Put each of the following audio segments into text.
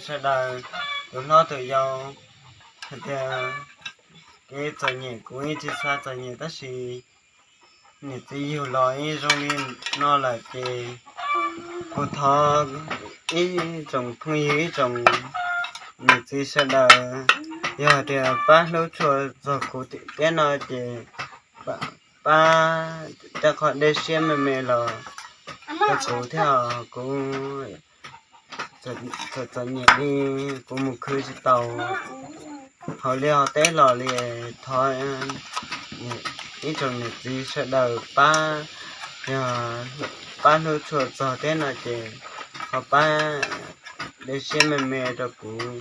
sawv daws, tus hlob tus yau, hais tias kev txom nyem kuv yeej tsis xav txom nyem tab sis niam txiv yug los ib zoo li no lawm ces kuv thov ib tsoom phooj ywg ib tsoom niam txiv sawv daws, yog tias pab hlub tshua txog kuv thiab no ces pab coj qhov dej siab me me los rau kuv thiab os. Kuv txom txom nyem li, kuv mus khwv tsis tau hauv liaj hauv teb los li. Thov ib tsoom niam txiv sawv daws pab, yog pab hlub tshua txog thiab no ces ho pab dej siab me me rau kuv.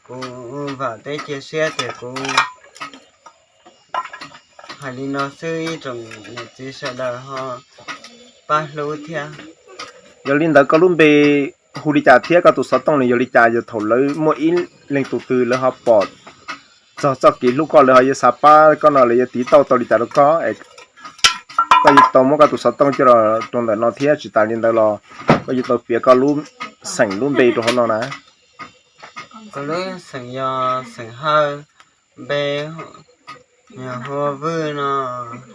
Kuv vam thiab cia siab tias kuv hais li no xwb ib tsoom niam txiv sawv daws ho pab hlub thiab. Yog li ntawd koj lub npe hu li cas thiab koj tus xov tooj nws yog li cas? Yog thaum lawv muaj ib leej tus twg lawv ho pom txog txoj kev hlub koj lawv ho yuav xav pab koj no lawv yuav tiv tauj tau li cas rau koj es koj yuav tau muab koj tus xov tooj coj los rau ntawm no thiab tsis tas li ntawd los koj yuav tau piav koj lub xeem lub npe rau hauv no na. Kuv lub xeem yog xeem Hawj, npe yog Hua Vwj no,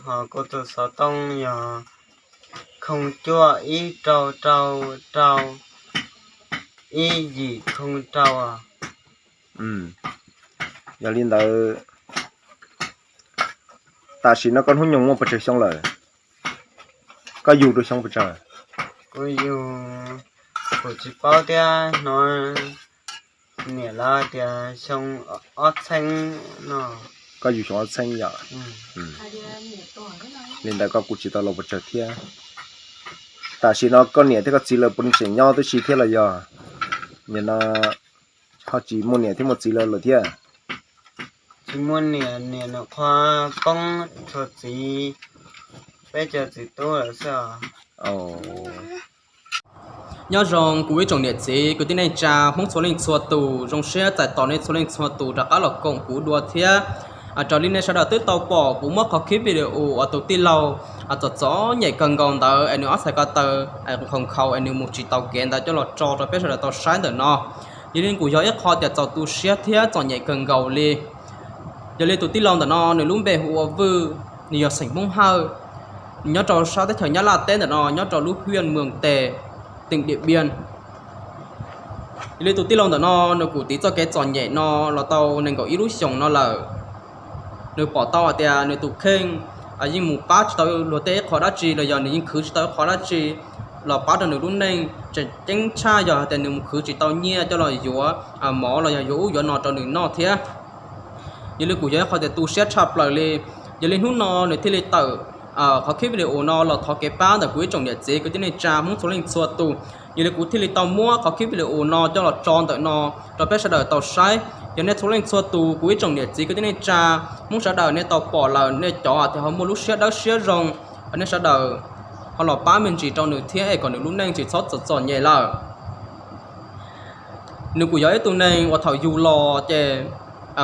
ho kuv tus xov tooj yog khoo cuaj ib rau rau rau ib yim khoo rau. Yog li ntawd, tam sim no koj hnub nyoog muaj pes tsawg xyoo lawm? Koj yug rau xyoo pes tsawg? Kuv yug, kuv tsis paub thiab, hnov niam lawv tias xyoo ob txheeb no. Koj yug xyoo ob txheeb yom? Li ntawd koj kuj tsis tau laus pes tsawg thiab. Tam sim no koj niam thiab koj txiv lawv puas tseem nyob tib si thiab los yog nim no ho tsis muaj niam thiab muaj txiv lawv lawm thiab? Tsis muaj niam, niam nyuam qhuav poob rau txiv, peb cov txiv tub lawm xwb os. Nyob zoo kuv ib tsoom niam txiv kwv tij neej tsa Hmoob txhua leej txhua tus, zoo siab txais tos nej txhua leej txhua tus rov qab los koom kuv dua thiab. Raws li nej sawv daws twb tau pom kuv muab qhov clip video uas tus tij laug txom txom nyem kawg nkaus ntawd es nws ob txhais ko taw nkhaus nkhaus es nws mus tsis taus kev ntawd coj los tso rau peb sawv daws tau saib ntawm no. Yog li kuj yog ib qho tias txaus tu siab thiab txom nyem kawg nkaus li. Yog li tus tij laug ntawm no nws lub npe hu ua Vwj, nws yog xeem Hmoob Hawj, nws nyob rau sab teb chaws Nyab Laj teb ntawm no, nyob rau lub huyện Mường Tè, tỉnh Điện Biên. Yog li tus tij laug ntawm no nws kuj tiv txoj kev txom nyem no los tau nees nkaum ib lub xyoos no lawm. Nws pom tau hais tias nws tus kheej yeej mus pab tsis tau luag tej ib qho dab tsi los yog nws yeej khwv tsis tau ib qho dab tsi los pab rau nws lub neej. Tseem ceeb tshaj yog hais tias nws mus khwv tsis tau nyiaj coj los yuav mov los yog yuav ub yuav no rau nws noj thiab. Yog li kuj yog ib qho tias tu siab tshaj plaws li. Yog li hnub no nws thiaj li tawm qhov clip video no los thov kev pab ntawm kuv ib tsoom niam txiv kwv tij neej tsa Hmoob txhua leej txhua tus. Yog li kuv thiaj li tau muab qhov clip video no coj los tso ntawm no rau peb sawv daws tau saib. Yog nej txhua leej txhua tus kuv ib tsoom niam txiv kwv tij neej tsa Hmoob sawv daws nej tau pom lawm, nej cov tias ho muaj lub siab dawb siab zoo, nej sawv daws ho los pab me ntsis rau nws thiab es kom nws lub neej tsis txhob txom txom nyem lawm. Nws kuj yog ib tug neeg uas thaum yug los ces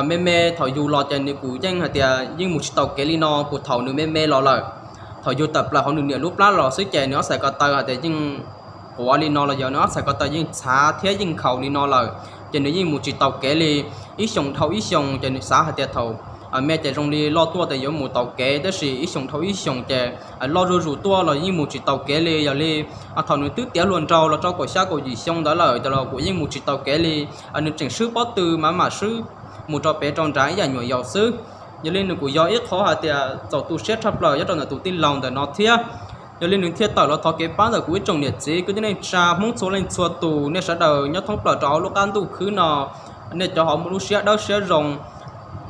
me me, thaum yug los ces nws kuj yeej hais tias yeej mus tsis tau kev li no puas thaum nws me me los lawm. Thaum yug tawm plaws hauv nws niam lub plab los xwb ces nws ob txhais ko taw hais tias yeej quav li no los yog nws ob txhais ko taw yeej txhav thiab yeej nkhaus li no lawm, ces nws yeej mus tsis tau kev li. Ib xyoos dhau ib xyoos ces nws xav hais tias thaum me ces zoo li loj tuaj ces yuav mus tau kev, tab sis ib xyoos dhau ib xyoos ces loj zuj zus tuaj los yeej mus tsis tau kev li. Yog li thaum nws twb tiav hluas nraug los rau kaum xya kaum yim xyoo ntawd lawm ces los kuj yeej mus tsis tau kev li. Nws tseem swb pob tw mam mam swb mus rau pem rau nrad ib yam nyuam yaus xwb. Yog li nws kuj yog ib qho hais tias txaus tu siab tshaj plaws nyob rau ntawm tus tij laug ntawm no thiab. Yog li nws thiaj tawm los thov kev pab ntawm kuv ib tsoom niam txiv kwv tij neej tsa Hmoob txhua leej txhua tus, nej sawv daws nyob thoob plaws rau hauv lub qab ntuj khwb no, nej cov ho muaj lub siab dawb siab zoo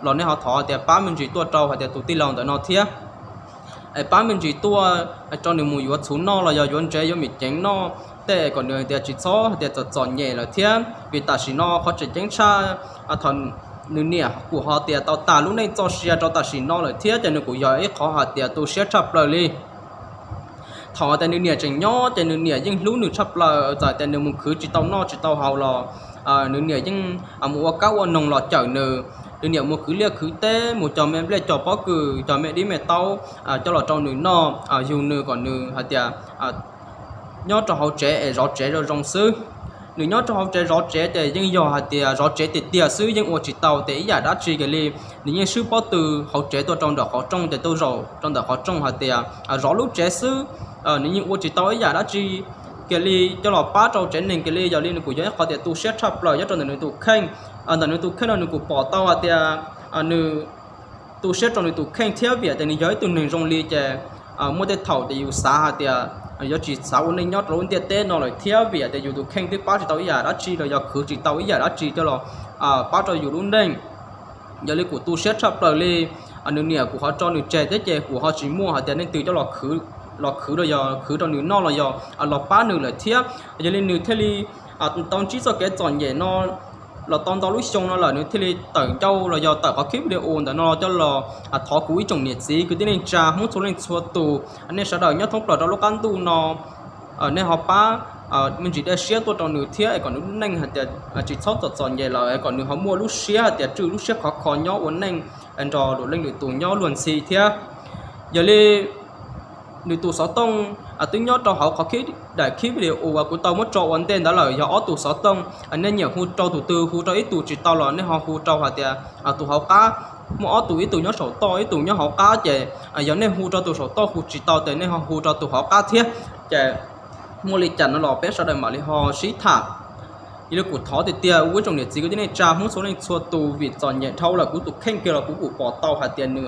los nej ho thov tias pab me ntsis tuaj rau hais tias tus tij laug ntawm no thiab. Es pab me ntsis tuaj rau nws mus yuav txhuv noj los yog yuav ntsev yuav mim ceev noj tej kom nws hais tias tsis txhob hais tias txom txom nyem lawm thiab. Vim tam sim no qhov tseem ceeb tshaj, thaum nws niam kuj ho tias tau tas lub neej txoj sia rau tam sim no lawm thiab ces nws kuj yog ib qho hais tias tu siab tshaj plaws li. Thaum tias nws niam tseem nyob ces nws niam yeej hlub nws tshaj plaws, txawm tias nws mus khwv tsis tau noj tsis tau haus los nws niam yeej mus ua kab ua noog los cawm nws. Nws niam mus khwv liaj khwv teb, mus cog me nplej cog pob kws, cog me dib me taub coj los rau nws noj, yug nws kom nws hais tias nyob rau hauv tsev es zov tsev zoo zoo xwb. Nws nyob rau hauv tsev zov tsev ces yeej yog hais tias zov tsev tiag tiag xwb, yeej ua tsis tau tias ib yam dab tsi kiag li. Nws yeej swb pob tw hauv tsev tuaj rau nram qhov rooj ces tuaj zaum rau ntawm qhov rooj hais tias zov lub tsev xwb. Nws yeej ua tsis tau ib yam dab tsi kiag li coj los pab rau tsev neeg kiag li. Yog li nws kuj yog ib qhov tias tu siab tshaj plaws nyob rau ntawm nws tus kheej. Ntawm nws tus kheej no nws kuj pom tau hais tias nws tu siab rau nws tus kheej thiab, vim tias nws yog ib tug neeg zoo li ces muaj tej thaum ces yus xav hais tias yuav tsis xav ua neej nyob rau lub ntiaj teb no lawm thiab, vim tias yus tus kheej twb pab tsis tau ib yam dab tsi los yog khwv tsis tau ib yam dab tsi coj los pab rau yus lub neej. Yog li kuj tu siab tshaj plaws li. Nws niam kuj ho tso nws tseg thiab ces kuj ho tsis muaj hais tias leej twg coj los khwv los yog khwv rau nws noj los yog los pab nws lawm thiab. Yog li nws thiaj li tau ntsib txoj kev txom nyem no los tau ntau lub xyoo no lawm, nws thiaj li tawm ncauj los yog tawm qhov clip video ntawm no coj los thov kuv ib tsoom niam txiv kwv tij neej tsa Hmoob txhua leej txhua tus, nej sawv daws nyob thoob plaws rau lub qab ntuj no, nej ho pab me ntsis dej siab tuaj rau nws thiab es kom nws lub neej hais tias tsis txhob txom txom nyem lawm es kom nws ho muaj lub siab hais tias tswj lub siab khov kho nyob ua neej nrog luag leej lwm tus nyob luag ntxhi thiab. Yog li nws tus xov tooj twb nyob rau hauv qhov daim clip video uas kuv tau muab tso ua ntej ntawd lawm, yog ob tus xov tooj. Nej nyiam hu rau tus twg hu rau ib tug tsis tau los nej ho hu rau hais tias tus hauv qab. Muaj ob tus, ib tug nyob saum toj ib tug nyob hauv qab ces yog nej hu rau tus saum toj hu tsis tau ces nej ho hu rau tus hauv qab thiab. Ces muaj li cas no los peb sawv daws mam li ho sib tham. Yog li kuv thov tiag tiag ua ib tsoom niam txiv kwv tij neej tsa Hmoob txhua leej txhua tus, vim txom nyem dhau lawm, kuv tus kheej kiag los kuv kuj pom tau hais tias nws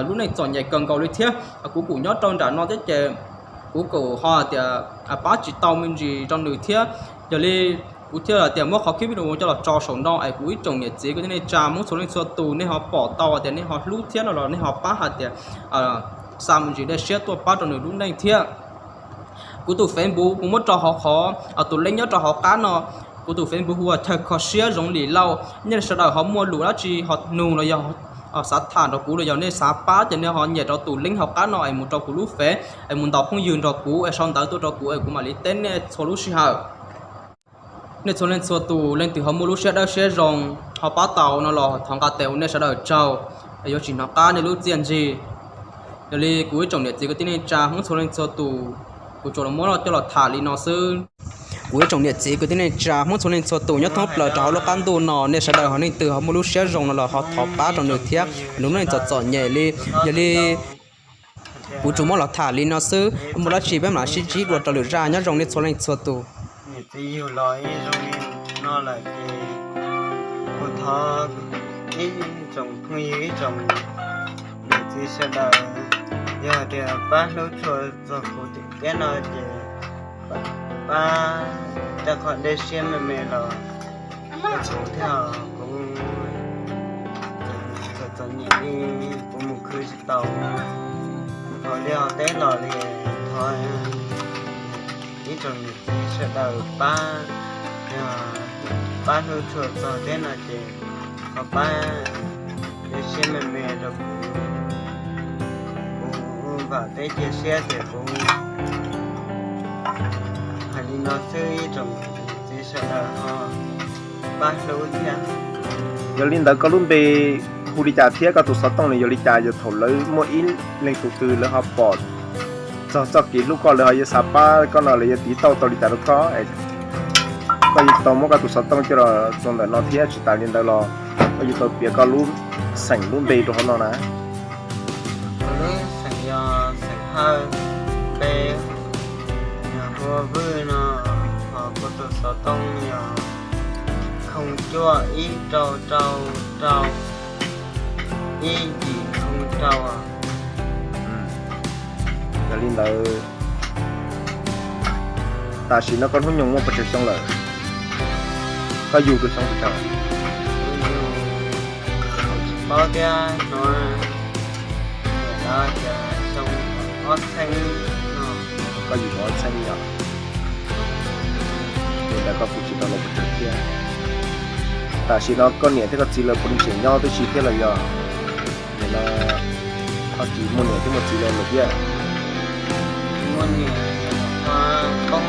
lub neej txom nyem kawg nkaus li thiab. Kuv kuj nyob rau nram no thiab ces kuv kuj ho hais tias pab tsis tau me ntsis rau nws thiab. Yog li kuv thiaj hais tias muab qhov clip video coj los tso saum no es kuv ib tsoom niam txiv kwv tij neej tsa Hmoob txhua leej txhua tus nej ho pom tau hais tias nej ho hlub thiab no los nej ho pab hais tias xa me ntsis dej siab tuaj pab rau nws lub neej thiab. Kuv tus Facebook kuv muab rau hauv qhov tus link nyob rau hauv qab no. Kuv tus Facebook hu ua Chaw Kho Siab Zoov Lis Lauj. Nej sawv daws ho muaj lus dab tsi ho nug los yog xav tham nrog kuv los yog nej xav pab ces nej ho nyem rau tus link hauv qab no es mus rau kuv lub Face es mus ntaus phooj ywg nrog kuv es sau ntawv tuaj rau kuv es kuv mam li teb nej txhua lub sij hawm. Nej txhua leej txhua tus leej twg ho muaj lub siab dawb siab zoo ho pab tau no los thov nqa tes ua nej sawv daws tsaug, yuav tsis hnov qab nej lub txiaj ntsig. Yog li kuv ib tsoom niam txiv kwv tij neej tsa Hmoob txhua leej txhua tus, kuv tsuas los muab coj los tham li no xwb. Kuv ib tsoom niam txiv kwv tij neej tsa Hmoob txhua leej txhua tus nyob thoob plaws rau hauv lub qab ntuj no, nej sawv daws ho leej twg ho muaj lub siab zoo no los ho thov pab rau nws thiab, nws lub neej txom txom nyem li. Yog li kuv tsuas muab los tham li no xwb, muaj dab tsi peb mam sib ntsib dua rau lwm zaj, nyob zoo nej txhua leej txhua tus. Niam txiv yug los ib zoo li no lawm ces kuv thov ib tsoom phooj ywg ib tsoom niam txiv sawv daws, yog tias pab hlub tshua txog kuv tiag tiag no ces pab rau qhov dej siab me me los kuv thiab kuv txom txom nyem li, kuv mus khwv tsis tau, kuv thov li ho teb los li, thov ib tsoom niam txiv sawv daws pab, yog pab hlub tshua txog thiab no ces ho pab dej siab me me rau kuv. Kuv vam thiab cia siab tias kuv hais li no xwb ib tsoom niam txiv sawv daws ho pab hlub thiab. Yog li ntawd koj lub npe hu li cas thiab koj tus xov tooj nws yog li cas, yog thaum lawv muaj ib leej tus twg lawv ho pom txog txoj kev hlub koj lawv ho yuav xav pab koj no lawv yuav tiv tauj tau li cas rau koj? Koj yuav tau muab koj tus xov tooj coj los tso ntawm no thiab tsis tas li ntawd los koj yuav tau piav koj lub xeem lub npe rau hauv no na. Kuv lub xeem yog xeem Hawj, npe yog Hua Vwj no, ho kuv tus xov tooj yog khoo cuaj ib rau rau rau ib yim khoo rau. Yog li ntawd, tam sim no koj hnub nyoog muaj pes tsawg xyoo lawm? Koj yug tau xyoo pes tsawg? Paub thiab no, xyoo ob txheeb no. Koj yug tau ob txheeb yog li ntawd koj kuj tsis tau los pes tsawg thiab. Tam sim no koj niam thiab koj txiv lawv puas tseem nyob tib si thiab los yog nim no ho tsis muaj niam thiab muaj txiv lawm thiab? Muaj niam, poob